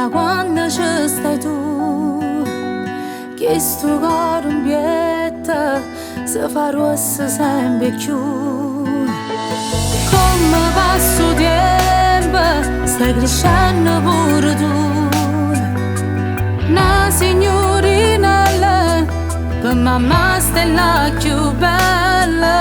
Da quando ci stai tu, chistu core 'mpietto se fa gruosso sempre cchiù. Comme passa 'o tiempo, stai crescenno pure tu. Na signurinella, pe' mammà stella cchiù bella.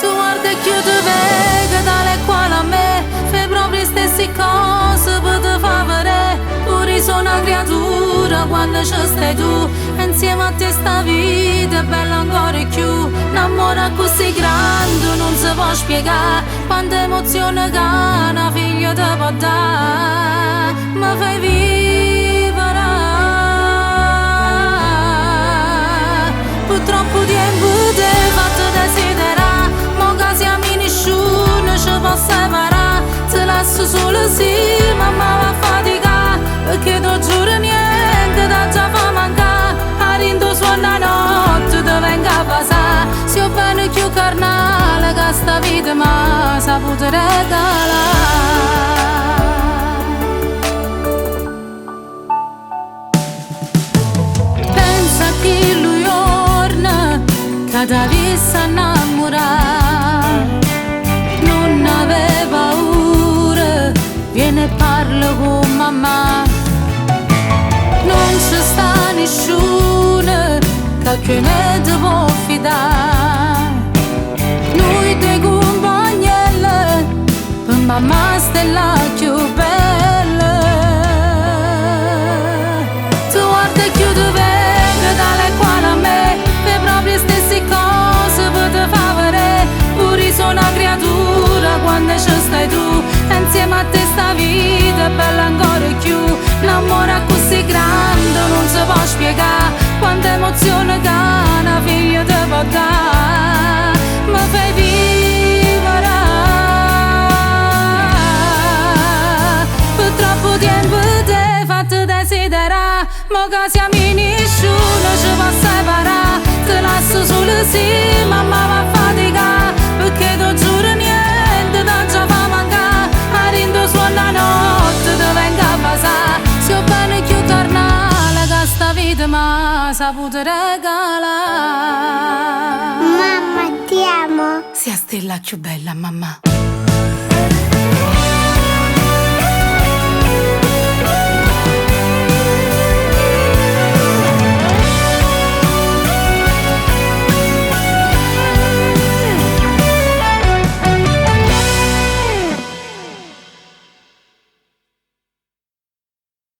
Tu guarda e cchiù te veco tale e quale a me, fai proprio 'e stesse cose pe' te fa vedè. Pure i' so' na creatura quando ci stai tu, e insieme a te sta vita è bella ancora 'e cchiù. N'ammore accussì grande nun se po' spiegà, quanta emozione ca na figlia te po' dà. Me fai vivere pe' troppo tiempo t'he fatto desiderà, mo ca siamo nisciuno ce po' separà. Te lasso solo si mammà va a faticà, pecché t' 'o giuro niente t'aggia fa mancà. A dint' 'o suonno 'a notte te vengo a vasà, si 'o bene cchiù carnale ca sta vita m'ha saputo regalà. Pensa a chillu juorno ca t'avisse annammurà, nun avè paura, viene e parla cu mammà. Nun ce sta nisciuno ca cchiù 'e me te può fidà. Nuje duje cumpagnelle, pe' mammà stella cchiù bella. Tu guarda e cchiù te veco tale e quale a me, fai proprio 'e stesse cose pe' te fa vedè. Pure i' so' na creatura quando ci stai tu, e insieme a te sta vita è bella ancora 'e cchiù. N'ammore accussì grande nun se po' spiegà, quanta emozione ca na figlia te po' dà. Me fai vivere pe' troppo tiempo t'he fatto desiderà, mo ca siamo nisciuno ce po' separà. Te lasso solo si mammà va a faticà, pecché t' 'o giuro niente t'aggia fa mancà. A dint' 'o suonno 'a notte te vengo a vasà, si 'o bene cchiù carnale ca sta vita m'ha saputo regalà. Mamma, ti amo. Si 'a stella cchiù bella, mammà.